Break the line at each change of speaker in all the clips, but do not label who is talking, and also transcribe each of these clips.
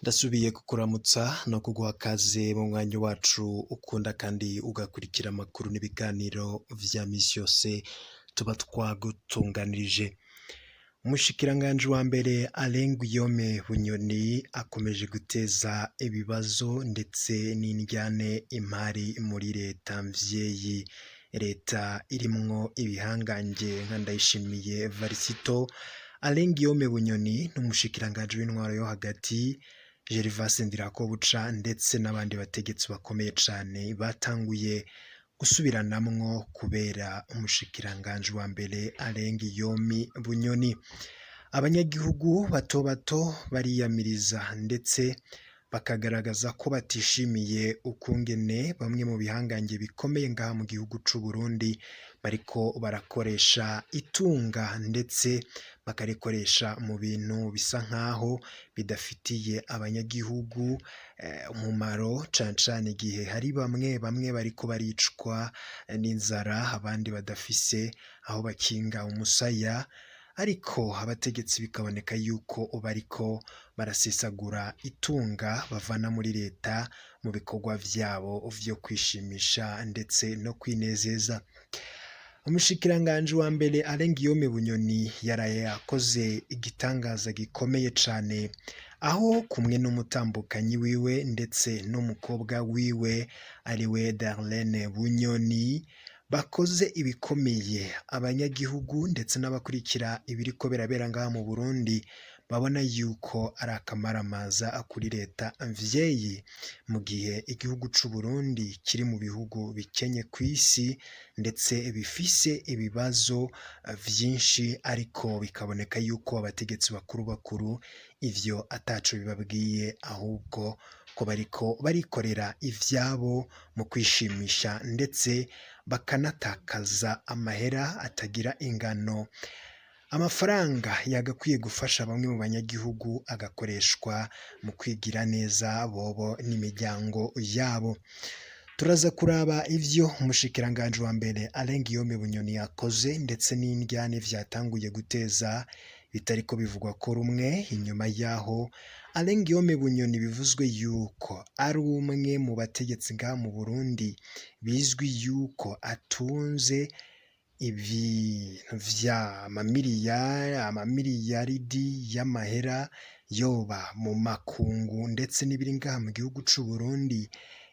Ndasubiye kukuramutsa no kuguha kaze mu mwanya wacu ukunda kandi ugakurikira amakuru n'ibiganiro vya misi yose tuba twagutunganirije. Umushikiranganji wa mbere Alain Guillaume Bunyoni akomeje guteza ibibazo ndetse n'indyane imari muri leta mvyeyi, leta irimwo ibihangange nka Ndayishimiye Varisito, Alain Guillaume Bunyoni n'umushikiranganji w'intwaro yo hagati Gervas Ndirakobuca ndetse n'abandi bategetsi bakomeye cane batanguye gusubiranamwo kubera umushikiranganji wa mbere Alain Guillaume Bunyoni. Abanyagihugu bato bato bariyamiriza ndetse bakagaragaza ko batishimiye ukungene bamwe mu bihangange bikomeye ngaha mu gihugu c'u Burundi bariko barakoresha itunga ndetse bakarikoresha mu bintu bisa nkaho bidafitiye abanyagihugu umumaro, cane cane igihe hari bamwe bamwe bariko baricwa n'inzara, abandi badafise aho bakinga umusaya, ariko abategetsi bikaboneka yuko bariko barasesagura itunga bavana muri leta mu bikorwa vyabo vyo kwishimisha ndetse no kwinezeza. Umushikiranganji wa mbere Alain Guillaume Bunyoni yaraye akoze igitangaza gikomeye cane, aho kumwe n'umutambukanyi wiwe ndetse n'umukobwa wiwe ariwe Darlene Bunyoni bakoze ibikomeye abanyagihugu ndetse n'abakurikira ibiriko birabera ngaha mu Burundi babona yuko ari akamaramaza kuri leta mvyeyi, mu gihe igihugu c'u Burundi kiri mu bihugu bikenye kw'isi ndetse bifise ibibazo vyinshi, ariko bikaboneka yuko abategetsi bakuru bakuru ivyo ataco bibabwiye, ahubwo ko bariko barikorera ivyabo mu kwishimisha ndetse bakanatakaza amahera atagira ingano. Amafaranga yagakwiye gufasha bamwe mu banyagihugu agakoreshwa mu kwigira neza bobo n'imiryango yabo. Turaza kuraba ivyo umushikiranganji wa mbere Alain Guillaume Bunyoni yakoze ndetse n'indyane vyatanguye guteza bitariko bivugwa ko rumwe, inyuma yaho Alain Guillaume Bunyoni bivuzwe yuko ari umwe mu bategetsi ngaha mu Burundi bizwi yuko atunze ibintu vy'amamiliyaridi y'amahera yoba mu makungu ndetse n'ibiri ngaha mu gihugu c'u Burundi,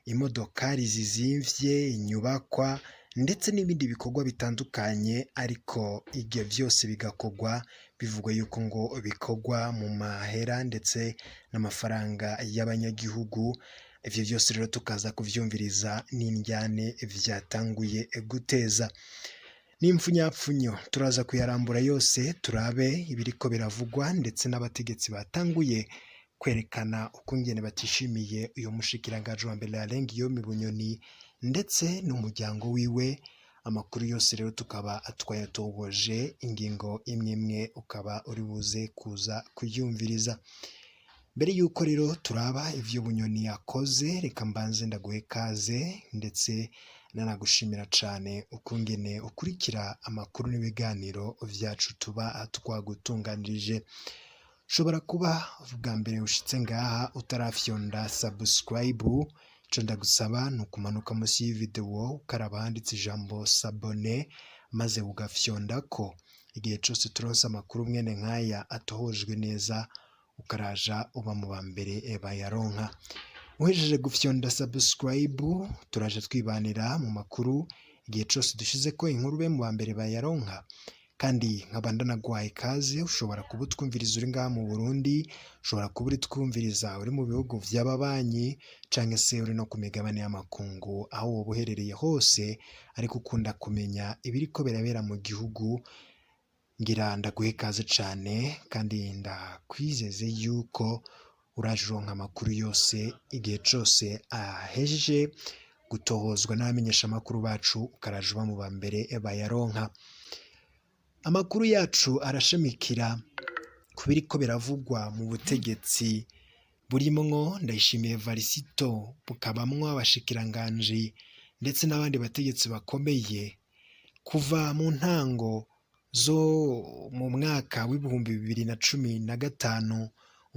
imodokari zizimvye, inyubakwa ndetse n'ibindi bikorwa bitandukanye, ariko ivyo vyose bigakorwa bivugwa yuko ngo bikorwa mu mahera ndetse n'amafaranga y'abanyagihugu. Ivyo vyose rero tukaza kuvyumviriza n'indyane vyatanguye guteza. N'imfunyapfunyo turaza kuyarambura yose, turabe ibiriko biravugwa ndetse n'abategetsi batanguye kwerekana ukungene batishimiye uyu mushikiranganji wa mbere Alain Guillaume Bunyoni ndetse n'umuryango wiwe. Amakuru yose rero tukaba twayatohoje, ingingo imwe imwe ukaba uri buze kuza kuyumviriza. Mbere yuko rero turaba ivyo Bunyoni yakoze, reka mbanze ndaguhe kaze ndetse nanagushimira cane ukungene ukurikira amakuru n'ibiganiro vyacu tuba twagutunganirije. Ushobora kuba bwa mbere ushitse ngaha utarafyonda subscribe, ico ndagusaba ni ukumanuka musi y'ivideo ukaraba ahanditse ijambo s'abonner maze ugafyondako. Igihe cose turonse amakuru mwene nkaya atohojwe neza, ukaraja uba mu ba mbere bayaronka. Uhejeje gufyonda subscribe, turaja twibanira mu makuru igihe cose dushizeko inkuru ube mu ba mbere bayaronka. Kandi nkaba ndanaguhaye ikaze, ushobora kuba utwumviriza uri ngaha mu Burundi, ushobora kuba uri twumviriza uri mu bihugu vy'ababanyi canke se uri no ku migabane y'amakungu, aho woba uherereye hose ariko ukunda kumenya ibiriko birabera mu gihugu, ngira ndaguhe ikaze cane kandi ndakwizeze yuko uraje uronka amakuru yose igihe cose ahejeje gutohozwa n'abamenyeshamakuru bacu, ukaraja uba mu ba mbere bayaronka. Amakuru yacu arashamikira ku biriko biravugwa mu butegetsi burimwo Ndayishimiye Varisito, bukabamwo abashikiranganji ndetse n'abandi bategetsi bakomeye. Kuva mu ntango zo mu mwaka w'2015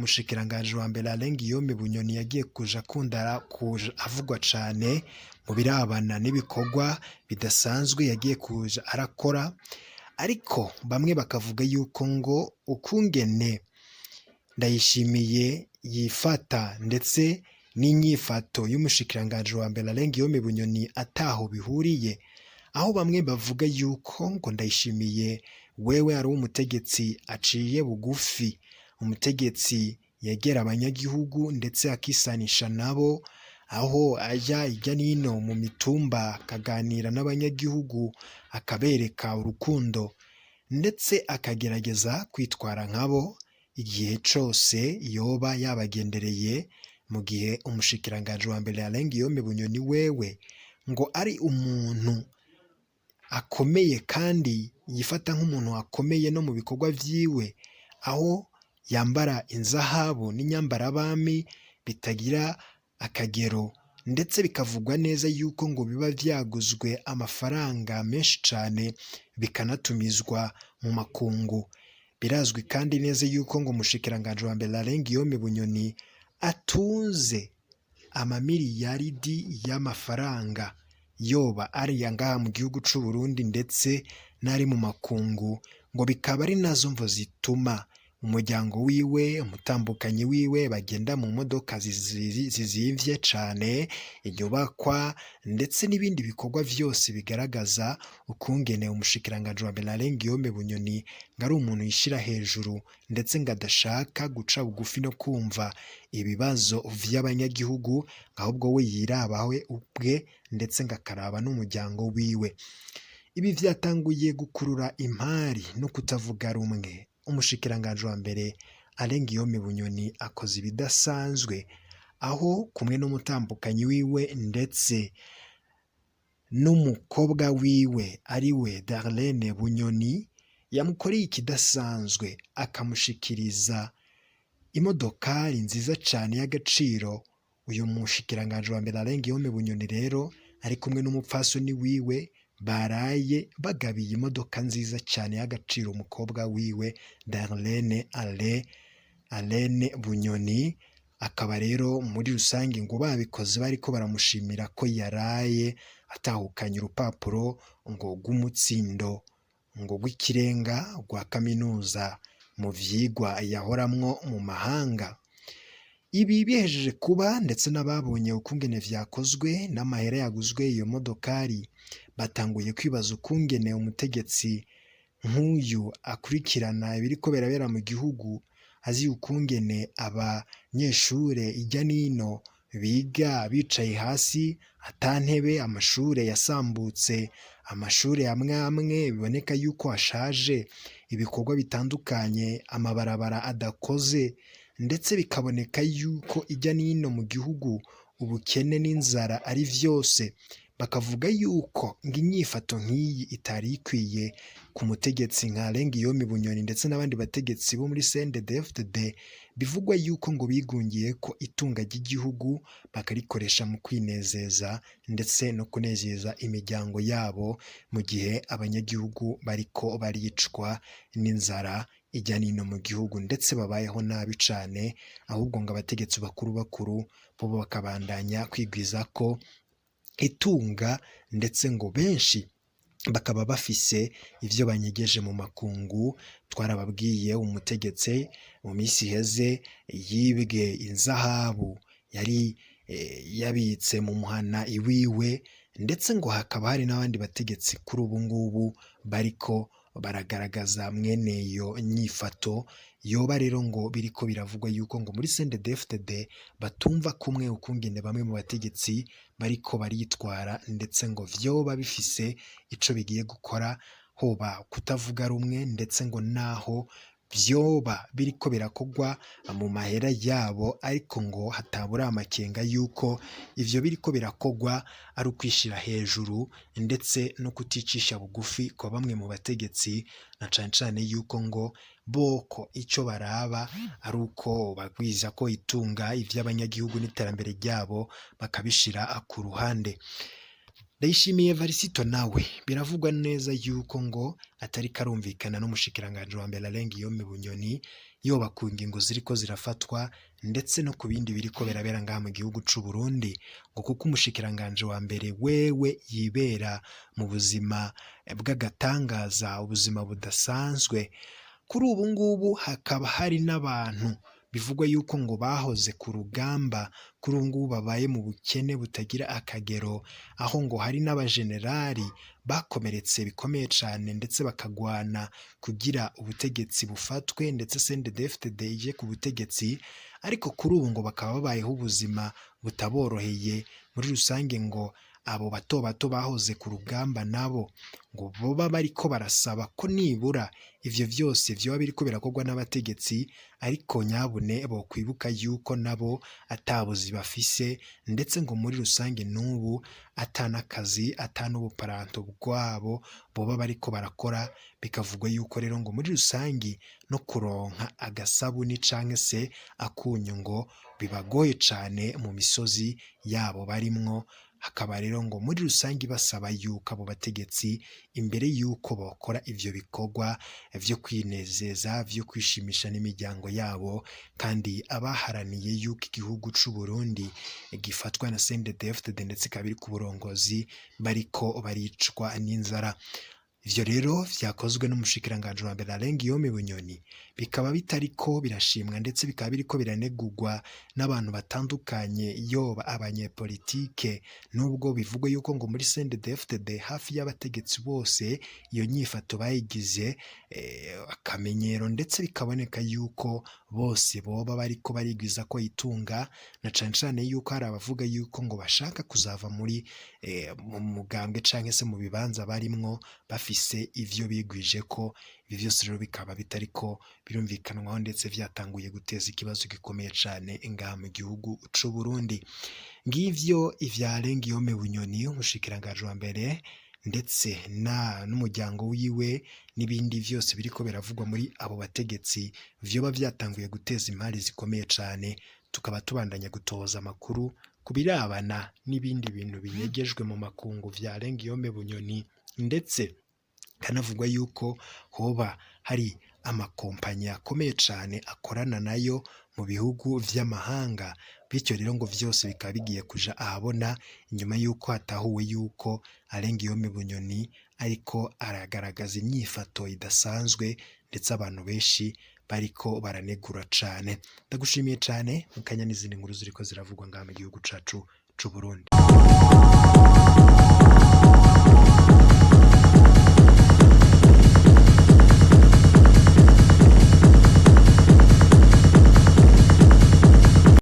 Umushikiranganji wa mbere Alain Guillaume Bunyoni yagiye kuja akunda kuja avugwa cane mu birabana n'ibikorwa bidasanzwe yagiye kuja arakora, ariko bamwe bakavuga yuko ngo ukungene Ndayishimiye yifata ndetse n'inyifato y'umushikiranganji wa mbere Alain Guillaume Bunyoni ataho bihuriye, aho bamwe bavuga yuko ngo Ndayishimiye wewe ari umutegetsi aciye bugufi, umutegetsi yegera abanyagihugu ndetse akisanisha nabo, aho ajya hirya n'ino mu mitumba akaganira n'abanyagihugu akabereka urukundo ndetse akagerageza kwitwara nkabo igihe cose yoba yabagendereye, mu gihe umushikiranganji wa mbere Alain Guillaume Bunyoni wewe ngo ari umuntu akomeye kandi yifata nk'umuntu akomeye no mu bikorwa vyiwe, aho yambara inzahabu n'inyambarabami bitagira akagero, ndetse bikavugwa neza yuko ngo biba vyaguzwe amafaranga menshi cane bikanatumizwa mu makungu. Birazwi kandi neza yuko ngo umushikiranganji wa mbere Alain Guillaume Bunyoni atunze amamiliyaridi y'amafaranga, yoba ari ngaha mu gihugu c'u Burundi ndetse n'ari mu makungu, ngo bikaba ari nazo mvo zituma umuryango wiwe, umutambukanyi wiwe bagenda mu modoka zizimvye cane, inyubakwa ndetse n'ibindi bikorwa vyose bigaragaza ukungene umushikiranganji wa mbere Alain Guillaume Bunyoni ngo ari umuntu yishira hejuru ndetse ngo adashaka guca bugufi no kumva ibibazo vy'abanyagihugu, ahubwo we yiraba we ubwe ndetse ngo akaraba n'umuryango wiwe. Ibi vyatanguye gukurura impari no kutavuga rumwe. Umushikiranganji wa mbere Alain Guillaume Bunyoni akoze ibidasanzwe, aho kumwe n'umutambukanyi wiwe ndetse n'umukobwa wiwe ariwe Darlene Bunyoni, yamukoreye ikidasanzwe akamushikiriza imodokari nziza cane y'agaciro. Uyu mushikiranganji wa mbere Alain Guillaume Bunyoni rero ari kumwe n'umupfasoni wiwe baraye bagabiye imodoka nziza cane y'agaciro umukobwa wiwe Darlene Alain Bunyoni, akaba rero muri rusange ngo babikoze bariko baramushimira ko yaraye atahukanye urupapuro ngo rw'umutsindo ngo rw'ikirenga rwa kaminuza mu vyigwa yahoramwo mu mahanga. Ibi bihejeje kuba ndetse n'ababonye ukungene vyakozwe n'amahera yaguzwe iyo modokari, batanguye kwibaza ukungene umutegetsi nk'uyu akurikirana ibiriko birabera mu gihugu, azi ukungene abanyeshure irya nino biga bicaye hasi ata ntebe, amashure yasambutse, amashure amwe amwe biboneka yuko ashaje, ibikorwa bitandukanye, amabarabara adakoze, ndetse bikaboneka yuko irya nino mu gihugu ubukene n'inzara ari vyose. Bakavuga yuko ngo inyifato nk'iyi itari ikwiye ku mutegetsi nka Alain Guillaume Bunyoni ndetse n'abandi bategetsi bo muri CNDD-FDD, bivugwa yuko ngo bigungiye ko itunga ry'igihugu bakarikoresha mu kwinezeza ndetse no kunezeza imiryango yabo, mu gihe abanyagihugu bariko baricwa n'inzara irya nino mu gihugu ndetse babayeho nabi cane, ahubwo ngo abategetsi bakuru bakuru bo bakabandanya kwigwiza ko itunga, ndetse ngo benshi bakaba bafise ivyo banyegeje mu makungu. Twarababwiye umutegetsi mu misi iheze yibwe inzahabu yari yabitse mu muhana iwiwe, ndetse ngo hakaba hari n'abandi bategetsi kuri ubu ngubu bariko baragaragaza mwene iyo nyifato. Yoba rero ngo biriko biravugwa yuko ngo muri CNDD-FDD batumva kumwe ukungene bamwe mu bategetsi bariko baritwara, ndetse ngo vyoba bifise ico bigiye gukora, hoba kutavuga rumwe, ndetse ngo naho vyoba biriko birakorwa mu mahera yabo, ariko ngo hatabura amakenga yuko ivyo biriko birakorwa ari ukwishira hejuru ndetse no kuticisha bugufi kwa bamwe mu bategetsi, na cane cane yuko ngo boko ico baraba ari uko bagwiza ko itunga ivy'abanyagihugu n'iterambere ryabo bakabishira ku ruhande. Ndayishimiye Varisito nawe biravugwa neza yuko ngo atari karumvikana n'umushikiranganji wa mbere Alain Guillaume Bunyoni, yoba ku ngingo ziriko zirafatwa ndetse no ku bindi biriko birabera ngaha mu gihugu c'u Burundi, ngo kuko umushikiranganji wa mbere wewe yibera mu buzima bw'agatangaza, ubuzima budasanzwe. Kuri ubu ngubu hakaba hari n'abantu bivugwa yuko ngo bahoze ku rugamba, kuri ubu ngubu babaye mu bukene butagira akagero, aho ngo hari n'abajenerali bakomeretse bikomeye cane ndetse bakagwana kugira ubutegetsi bufatwe ndetse CNDD-FDD ije ku butegetsi, ariko kuri ubu ngo bakaba babayeho ubuzima butaboroheye. Muri rusange ngo abo bato bato bahoze ku rugamba nabo ngo boba bariko barasaba ko nibura ivyo vyose vyoba biriko birakorwa n'abategetsi, ariko nyabune bokwibuka yuko nabo atabuzi bafise, ndetse ngo muri rusange n'ubu ata n'akazi ata n'ubuparanto bwabo boba bariko barakora. Bikavugwa yuko rero ngo muri rusangi no kuronka agasabuni canke se akunyu ngo bibagoye cane mu misozi yabo barimwo. Hakaba rero ngo muri rusangi basaba yuko abo bategetsi imbere yuko bokora ivyo bikorwa vyo kwinezeza, vyo kwishimisha n'imiryango yabo, kandi abaharaniye yuko igihugu c'u Burundi gifatwa na CNDD-FDD ndetse ikaba iri ku burongozi, bariko baricwa n'inzara. Ivyo rero vyakozwe n'umushikiranganji wa mbere Alain Guillaume Bunyoni bikaba bitariko birashimwa, ndetse bikaba biriko biranegurwa n'abantu batandukanye, yoba abanyepolitike, nubwo bivugwa yuko ngo muri CNDD-FDD hafi y'abategetsi bose iyo nyifato bayigize akamenyero, ndetse bikaboneka yuko bose boba bariko barigwiza ko itunga, na cane cane yuko hari abavuga yuko ngo bashaka kuzava muri mu mugambwe canke se mu bibanza barimwo bafise ivyo bigwije ko. Ibi vyose rero bikaba bitariko birumvikanwaho, ndetse vyatanguye guteza ikibazo gikomeye cane ngaha mu gihugu c'u Burundi. Ngivyo ivya Alain Guillaume Bunyoni, umushikiranganji wa mbere, ndetse n'umuryango wiwe, n'ibindi vyose biriko biravugwa muri abo bategetsi vyoba vyatanguye guteza imari zikomeye cane. Tukaba tubandanya gutoza amakuru ku birabana n'ibindi bintu binyegejwe mu makungu vya Alain Guillaume Bunyoni, ndetse kanavugwa yuko hoba hari amakompanyi akomeye cane akorana nayo mu bihugu vy'amahanga. Bityo rero ngo vyose bikaba bigiye kuja ahabona inyuma yuko hatahuwe yuko Alain Guillaume Bunyoni ariko aragaragaza inyifato idasanzwe, ndetse abantu benshi bariko baranegura cane. Ndagushimiye cane, mukanya n'izindi nkuru ziriko ziravugwa ngaha mu gihugu cacu c'u Burundi.